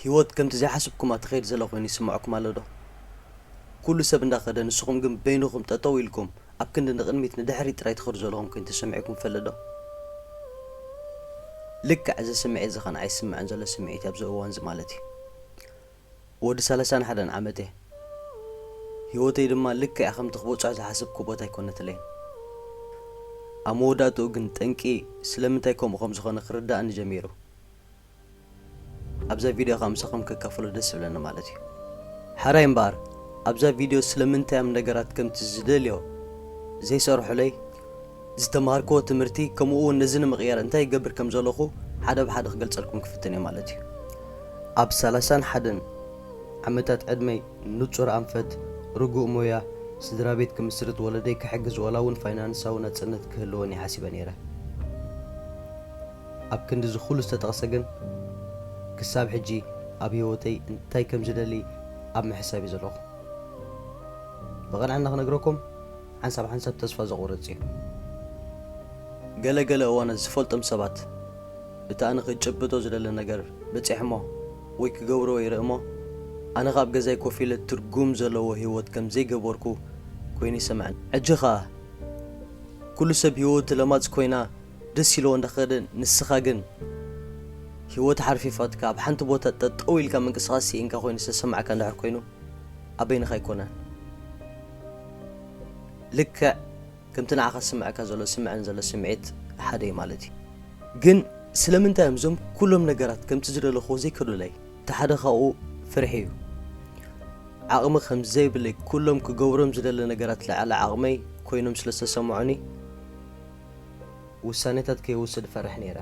ህይወት ከምቲ ዘይሓስብኩማ ትኸይድ ዘላ ኮይኑ ይስምዐኩም ኣሎ ዶ? ኩሉ ሰብ እንዳኸደ ንስኹም ግን በይንኹም ጠጠው ኢልኩም ኣብ ክንዲ ንቕድሚት ንድሕሪት ጥራይ ትኸዱ ዘለኹም ኮይኑ ተሰሚዕኩም ይፈልጥ ዶ? ልክዕ እዚ ስምዒት እዚ ኸኣ ንዓይ ይስምዐን ዘሎ ስምዒት ኣብዚ እዋን እዚ ማለት እዩ። ወዲ ሰላሳን ሓደን ዓመት እየ። ህይወተይ ድማ ልክዕ ከምቲ ክበጽሖ ዝሓሰብኩ ቦታ ኣይኮነትለይን። ኣብ መወዳእትኡ ግን ጠንቂ ስለምንታይ ከምኡ ከም ዝኾነ ክርዳእኒ ጀሚሩ። ኣብዛ ቪድዮ ኸኣ ምሳኹም ከካፍሎ ደስ ዝብለኒ ማለት እዩ። ሓራይ እምበኣር ኣብዛ ቪድዮ ስለምንታይ እዮም ነገራት ከምቲ ዝደልዮ ዘይሰርሑለይ፣ ዝተምሃርክዎ ትምህርቲ ከምኡ እውን ነዚ ንምቕያር እንታይ ይገብር ከም ዘለኹ ሓደ ብሓደ ክገልጸልኩም ክፍትን እየ ማለት እዩ። ኣብ ሰላሳን ሓደን ዓመታት ዕድመይ ንጹር ኣንፈት፣ ርጉእ ሞያ፣ ስድራ ቤት ክምስርት፣ ወለደይ ክሕግዝ፣ ዋላ እውን ፋይናንሳዊ ናጽነት ክህልወኒ ሓሲበ ነይረ። ኣብ ክንዲ እዚ ኩሉ ዝተጠቕሰ ግን ክሳብ ሕጂ ኣብ ህይወተይ እንታይ ከም ዝደሊ ኣብ ምሕሳብ እየ ዘለኹ። ብቕንዕና ክነግረኩም ሓንሳብ ሓንሳብ ተስፋ ዘቑርጽ እዩ። ገለ ገለ እዋናት ዝፈልጦም ሰባት እቲ ኣነ ክጭብጦ ዝደሊ ነገር በጺሕሞ ወይ ክገብሮ ይርእሞ ኣነ ካብ ገዛይ ኮፍ ኢለ ትርጉም ዘለዎ ህይወት ከም ዘይገበርኩ ኮይኑ ይስምዐን። ሕጂ ኸኣ ኩሉ ሰብ ህይወቱ ለማጽ ኮይና ደስ ኢልዎ እንዳኸደ ንስኻ ግን ህይወት ሓርፊፋትካ ኣብ ሓንቲ ቦታ ጠጠው ኢልካ ምንቅስቓስ ስኢንካ ኮይኑ ዝተሰማዕካ እንድሕር ኮይኑ ኣበይንኻ ኣይኮነን። ልክዕ ከምቲ ንዓኻ ዝስምዐካ ዘሎ ዝስምዐን ዘሎ ስምዒት ሓደ እዩ ማለት እዩ። ግን ስለምንታይ እዮም እዞም ኩሎም ነገራት ከምቲ ዝደለኹዎ ዘይከዱለይ? እቲ ሓደ ካብኡ ፍርሒ እዩ። ዓቕሚ ከም ዘይብለይ ኩሎም ክገብሮም ዝደሊ ነገራት ልዕሊ ዓቕመይ ኮይኖም ስለ ዝተሰምዑኒ ውሳኔታት ከይወስድ እፈርሕ ነይረ።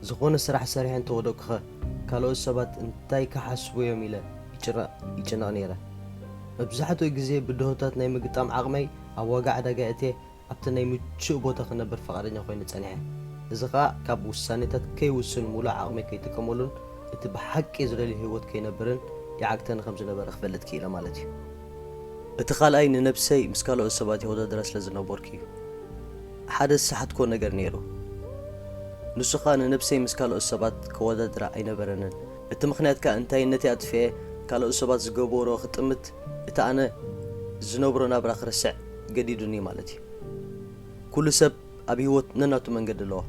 ዝኾነ ስራሕ ሰሪሐ እንተወደቅኩኸ ካልኦት ሰባት እንታይ ክሓስቡ እዮም ኢለ ይጭረ- ይጭነቕ ነይረ። መብዛሕትኡ ግዜ ብድሆታት ናይ ምግጣም ዓቕመይ ኣብ ዋጋ ዕዳጋ እትየ ኣብቲ ናይ ምቹእ ቦታ ክነብር ፈቓደኛ ኮይነ ጸኒሐ። እዚ ኸኣ ካብ ውሳኔታት ከይውስን ሙሉእ ዓቕመይ ከይጥቀመሉን እቲ ብሓቂ ዝደልዮ ህይወት ከይነብርን ይዓግተኒ ከም ዝነበረ ክፈልጥ ክኢለ ማለት እዩ። እቲ ካልኣይ ንነብሰይ ምስ ካልኦት ሰባት የወዳድራ ስለ ዝነበርኩ እዩ። ሓደ ዝሰሓትኮ ነገር ነይሩ። ንሱ ኸኣ ንነብሰይ ምስ ካልኦት ሰባት ከወዳድራ ኣይነበረንን። እቲ ምኽንያት ከኣ እንታይነተይ ኣጥፍኤ ካልኦት ሰባት ዝገበሮ ክጥምት እቲ ኣነ ዝነብሮ ናብራ ክርስዕ ገዲዱኒ ማለት እዩ። ኩሉ ሰብ ኣብ ህይወት ነናቱ መንገዲ ኣለዎ።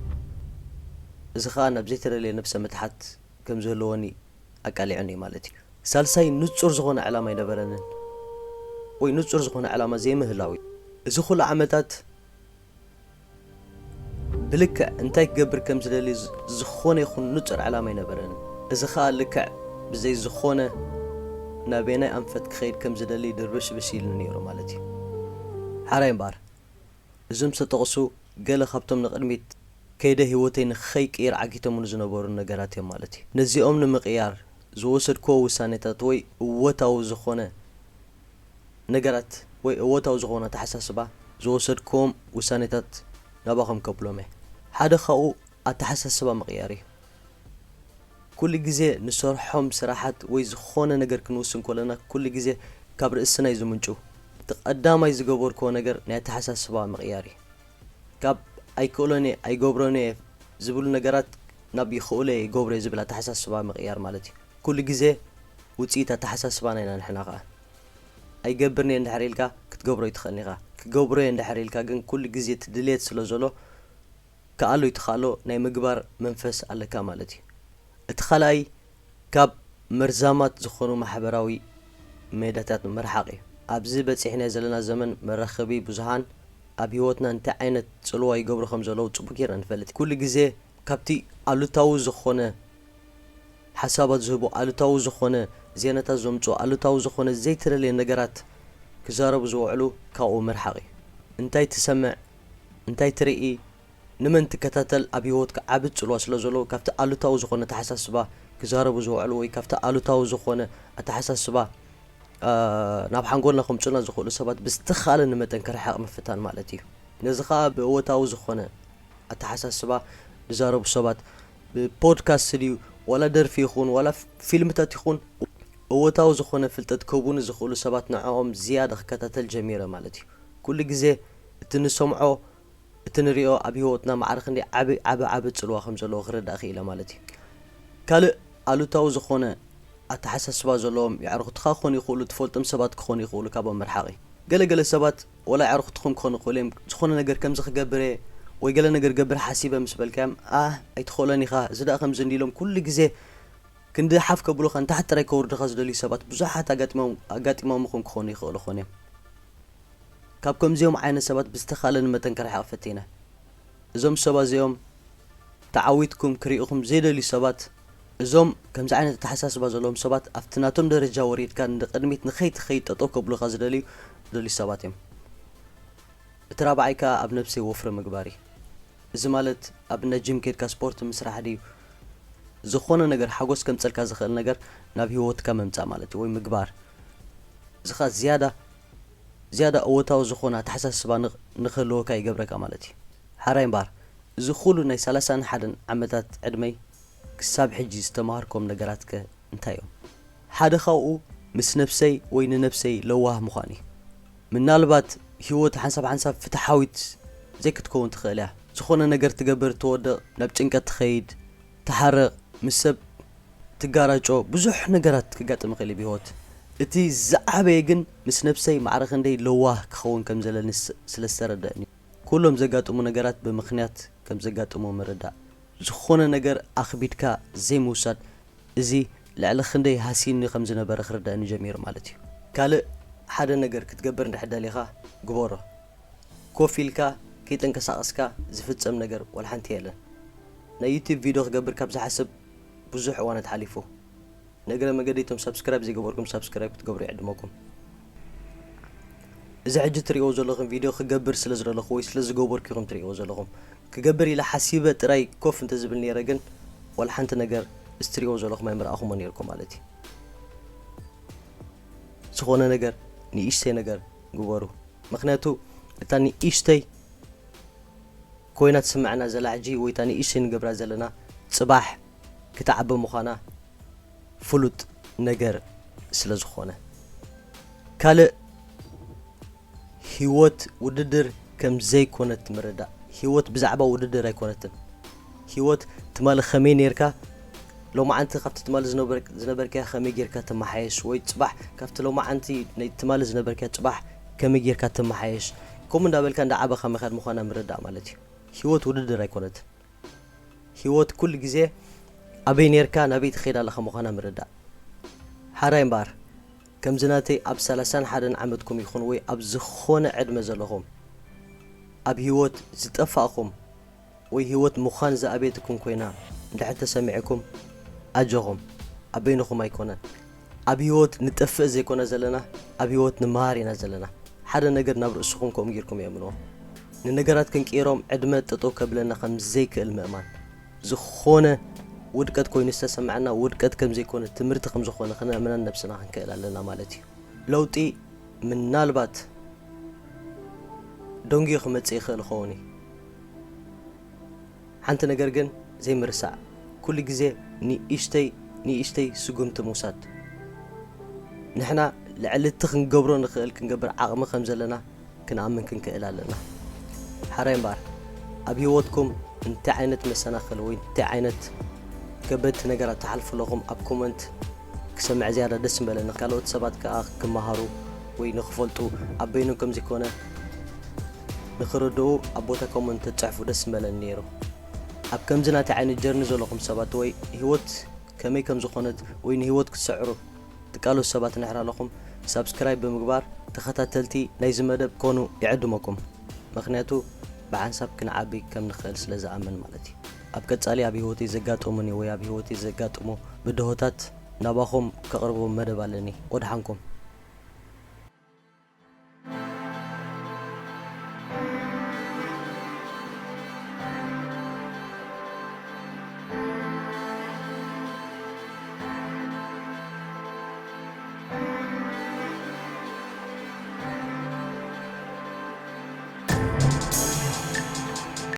እዚ ኸኣ ናብ ዘይተደልየ ነብሰ ምትሓት ከም ዝህልወኒ ኣቃሊዑኒ ማለት እዩ። ሳልሳይ ንጹር ዝኾነ ዕላማ ኣይነበረንን ወይ ንጹር ዝኾነ ዕላማ ዘይምህላው እዩ። እዚ ኩሉ ዓመታት ብልክዕ እንታይ ክገብር ከም ዝደሊ ዝ- ዝኾነ ይኹን ንጹር ዕላማ ኣይነበረንን። እዚ ኸኣ ልክዕ ብዘይ ዝኾነ ናበየናይ ኣንፈት ክኸይድ ከም ዝደሊ ድርብሽብሽ ኢሉ ነይሩ ማለት እዩ። ሓራይ እምበኣር እዞም ዝተጠቕሱ ገለ ካብቶም ንቕድሚት ከይደ ህይወተይ ንኸይቅይር ዓጊቶምሉ ዝነበሩ ነገራት እዮም ማለት እዩ። ነዚኦም ንምቕያር ዝወሰድክዎ ውሳኔታት ወይ እወታዊ ዝኾነ ነገራት ወይ እወታዊ ዝኾነ ኣተሓሳስባ ዝወሰድክዎም ውሳኔታት ናባኹም ከብሎም እየ። ሓደ ካብኡ ኣተሓሳስባ ምቕያር እዩ። ኩሉ ግዜ ንሰርሖም ስራሓት ወይ ዝኾነ ነገር ክንውስን ከለና ኩሉ ግዜ ካብ ርእስና እዩ ዝምንጩ። እቲ ቀዳማይ ዝገበርክዎ ነገር ናይ ኣተሓሳስባ ምቕያር እዩ። ካብ ኣይክእሎን እየ ኣይገብሮን እየ ዝብሉ ነገራት ናብ ይኽእሎ እየ ይገብሮ እየ ዝብል ኣተሓሳስባ ምቕያር ማለት እዩ። ኩሉ ግዜ ውፅኢት ኣተሓሳስባና ኢና ንሕና ኸዓ። ኣይገብርን እየ እንድሕር ኢልካ ክትገብሮ ኣይትኽእልን ኢኻ። ክገብሮ እየ እንድሕር ኢልካ ግን ኩሉ ግዜ እቲ ድልየት ስለ ዘሎ ክኣሎ ይትኽኣሎ ናይ ምግባር መንፈስ ኣለካ ማለት እዩ። እቲ ካልኣይ ካብ መርዛማት ዝኾኑ ማሕበራዊ ሜዳታት ምርሓቕ እዩ። ኣብዚ በፂሕናዮ ዘለና ዘመን መራኸቢ ብዙሃን ኣብ ህይወትና እንታይ ዓይነት ፅልዋ ይገብሩ ከም ዘለዉ ፅቡቅ ጌርና ንፈልጥ። ኩሉ ግዜ ካብቲ ኣሉታዊ ዝኾነ ሓሳባት ዝህቡ፣ ኣሉታዊ ዝኾነ ዜናታት ዘምፅኡ፣ ኣሉታዊ ዝኾነ ዘይተደለየ ነገራት ክዛረቡ ዝውዕሉ ካብኡ ምርሓቕ እዩ። እንታይ ትሰምዕ፣ እንታይ ትርኢ፣ ንመን ትከታተል ኣብ ህይወትካ ዓቢ ጽልዋ ስለ ዘለዎ ካብቲ ኣሉታዊ ዝኾነ ኣተሓሳስባ ክዛረቡ ዝውዕሉ ወይ ካብቲ ኣሉታዊ ዝኾነ ኣተሓሳስባ ናብ ሓንጎልና ከምጹና ዝኽእሉ ሰባት ብዝተኻለኒ መጠን ክርሕቕ ምፍታን ማለት እዩ። ነዚ ኸኣ ብእወታዊ ዝኾነ ኣተሓሳስባ ዝዛረቡ ሰባት ብፖድካስት ድዩ ዋላ ደርፊ ይኹን ዋላ ፊልምታት ይኹን እወታዊ ዝኾነ ፍልጠት ክህቡኒ ዝኽእሉ ሰባት ንዕኦም ዝያዳ ክከታተል ጀሚረ ማለት እዩ። ኩሉ ግዜ እቲ ንሰምዖ እቲ ንሪኦ ኣብ ህይወትና ማዕረ ክንደይ ዓቢ ዓቢ ዓቢ ጽልዋ ከም ዘለዎ ክርዳእ ክኢለ ማለት እዩ። ካልእ ኣሉታዊ ዝኾነ ኣተሓሳስባ ዘለዎም የዕርኹትኻ ክኾኑ ይኽእሉ፣ ትፈልጦም ሰባት ክኾኑ ይኽእሉ። ካብኦም ምርሓቕ እዩ። ገለ ገለ ሰባት ወላ የዕርኹትኹም ክኾኑ ይኽእሉ እዮም። ዝኾነ ነገር ከምዚ ክገብር እየ ወይ ገለ ነገር ገብር ሓሲበ ምስ በልካዮም፣ ኣህ ኣይትኽእሎን ኢኻ፣ እዚ ደኣ ከምዚ እንዲ ኢሎም ኩሉ ግዜ ክንዲ ሓፍ ከብሉኻ ንታሕቲ ጥራይ ከውርድኻ ዝደልዩ ሰባት ብዙሓት ኣጋጢሞም ኣጋጢሞምኹም ክኾኑ ይኽእሉ ኾን እዮም። ካብ ከምዚኦም ዓይነት ሰባት ብዝተኻእለኒ መጠን ክርሕቕ ፈቲነ። እዞም ሰባት እዚኦም ተዓዊትኩም ክርእኹም ዘይደልዩ ሰባት፣ እዞም ከምዚ ዓይነት ኣተሓሳስባ ዘለዎም ሰባት ኣብቲ ናቶም ደረጃ ወሪድካ ንቕድሚት ንኸይትኸይድ ጠጠው ከብሉኻ ዝደልዩ ዝደልዩ ሰባት እዮም። እቲ ራብዓይ ከኣ ኣብ ነብሰይ ወፍሪ ምግባር እዩ። እዚ ማለት ኣብ እንዳ ጂም ከድካ ስፖርት ምስራሕ ድዩ ዝኾነ ነገር ሓጎስ ከምጸልካ ዝኽእል ነገር ናብ ህይወትካ ምምጻእ ማለት እዩ ወይ ምግባር። እዚ ኸኣ ዝያዳ ዝያዳ እወታዊ ዝኾነ ኣተሓሳስባ ንኽ- ንኽህልወካ ይገብረካ ማለት እዩ። ሓራይ እምበኣር እዚ ኩሉ ናይ ሰላሳን ሓደን ዓመታት ዕድመይ ክሳብ ሕጂ ዝተማሃርኮም ነገራት ከ እንታይ እዮም? ሓደ ካብኡ ምስ ነብሰይ ወይ ንነብሰይ ለዋህ ምዃን እዩ። ምናልባት ህይወት ሓንሳብ ሓንሳብ ፍትሓዊት ዘይክትከውን ትኽእል እያ። ዝኾነ ነገር ትገብር፣ ትወድቕ፣ ናብ ጭንቀት ትኸይድ፣ ትሓርቕ፣ ምስ ሰብ ትጋራጮ፣ ብዙሕ ነገራት ክጋጥም ይኽእል እዩ ብህይወት። እቲ ዝዓበየ ግን ምስ ነብሰይ ማዕረ ክንደይ ለዋህ ክኸውን ከም ዘለኒ ስ- ስለ ዝተረደእኒ። ኩሎም ዘጋጥሙ ነገራት ብምኽንያት ከም ዘጋጥሙ ምርዳእ። ዝኾነ ነገር ኣኽቢድካ ዘይምውሳድ፣ እዚ ልዕሊ ክንደይ ሃሲኒ ከም ዝነበረ ክርዳእኒ ጀሚሩ ማለት እዩ። ካልእ ሓደ ነገር ክትገብር እንድሕር ደሊኻ ግበሮ። ኮፍ ኢልካ ከይተንቀሳቐስካ ዝፍጸም ነገር ወላ ሓንቲ የለን። ናይ ዩቲዩብ ቪድዮ ክገብር ካብ ዝሓስብ ብዙሕ እዋናት ሓሊፉ። ንእግረ መገዲ እቶም ሳብስክራይብ ዘይገበርኩም ሳብስክራይብ ክትገብሩ ይዕድመኩም። እዚ ሕጂ ትሪእዎ ዘለኹም ቪድዮ ክገብር ስለ ዝደለኹ ወይ ስለ ዝገበርኩ ኢኹም ትሪእዎ ዘለኹም። ክገብር ኢለ ሓሲበ ጥራይ ኮፍ እንተዝብል ነይረ ግን ዋላ ሓንቲ ነገር እዚ ትሪእዎ ዘለኹም ኣይምረኣኹሞ ነይርኩም ማለት እዩ። ዝኾነ ነገር ንእሽተይ ነገር ግበሩ። ምኽንያቱ እታ ንእሽተይ ኮይና ትስምዐና ዘላ ሕጂ ወይ እታ ንእሽተይ ንገብራ ዘለና ጽባሕ ክትዓቢ ምዃና ፍሉጥ ነገር ስለ ዝኾነ። ካልእ ህይወት ውድድር ከም ዘይኮነት ምርዳእ። ህይወት ብዛዕባ ውድድር ኣይኮነትን። ህይወት ትማሊ ከመይ ኔርካ፣ ሎማዓንቲ ካብቲ ትማሊ ዝነበር- ዝነበርካያ ከመይ ጌርካ ትመሓየሽ ወይ ጽባሕ ካብቲ ሎማዓንቲ ናይ ትማሊ ዝነበርካያ ጽባሕ ከመይ ጌርካ ትመሓየሽ። ከምኡ እንዳበልካ እንዳዓበኻ ምኻድ ምዃና ምርዳእ ማለት እዩ። ህይወት ውድድር ኣይኮነትን። ህይወት ኩሉ ግዜ ኣበይ ኔርካ ናበይ ትኸይድ ኣለኻ ምዃና ምርዳእ። ሓራይ እምበኣር ከምዚ ናተይ ኣብ ሰላሳን ሓደን ዓመትኩም ይኹን ወይ ኣብ ዝኾነ ዕድመ ዘለኹም ኣብ ህይወት ዝጠፋእኹም ወይ ህይወት ምዃን ዝኣበየትኩም ኮይና እንድሕር ተሰሚዕኩም ኣጆኹም፣ ኣብ በይንኹም ኣይኮነን። ኣብ ህይወት ንጠፍእ ዘይኮነ ዘለና ኣብ ህይወት ንመሃር ኢና ዘለና። ሓደ ነገር ናብ ርእስኹም ከምኡ ጌርኩም የእምንዎ። ንነገራት ክንቅይሮም ዕድመ ጠጠው ከብለና ከም ዘይክእል ምእማን። ዝኾነ ውድቀት ኮይኑ ዝተሰምዐና ውድቀት ከም ዘይኮነ ትምህርቲ ከም ዝኾነ ክነእምና ነብስና ክንክእል ኣለና ማለት እዩ። ለውጢ ምናልባት ደንጉዩ ክመጽእ ይኽእል ይኸውን እዩ። ሓንቲ ነገር ግን ዘይምርሳዕ፣ ኩሉ ግዜ ንእሽተይ ንእሽተይ ስጉምቲ ምውሳድ። ንሕና ልዕሊ እቲ ክንገብሮ ንኽእል ክንገብር ዓቕሚ ከም ዘለና ክንኣምን ክንክእል ኣለና። ሓራይ እምበኣር ኣብ ህይወትኩም እንታይ ዓይነት መሰናኽል ወይ እንታይ ዓይነት ከበድቲ ነገራት ትሓልፉ ኣለኹም ኣብ ኮመንት ክሰምዕ ዝያዳ ደስ ምበለኒ። ካልኦት ሰባት ከኣ ክመሃሩ ወይ ንኽፈልጡ ኣብ በይኖም ከም ዘይኮነ ንኽርድኡ ኣብ ቦታ ኮመንት ተትጽሕፉ ደስ ምበለኒ ነይሩ። ኣብ ከምዚ ናተይ ዓይነት ጀርኒ ዘለኹም ሰባት ወይ ህይወት ከመይ ከም ዝኾነት ወይ ንህይወት ክትስዕሩ ትቃለሱ ሰባት እንድሕር ኣለኹም ሳብስክራይብ ብምግባር ተኸታተልቲ ናይዚ መደብ ኮኑ ይዕድመኩም። ምኽንያቱ ብሓንሳብ ክንዓቢ ከም ንኽእል ስለ ዝኣምን ማለት እዩ። ኣብ ቀጻሊ ኣብ ህይወተይ ዘጋጠሙኒ ወይ ኣብ ህይወተይ ዘጋጥሙ ብድሆታት ናባኹም ከቕርቦም መደብ ኣለኒ። ወድሓንኩም።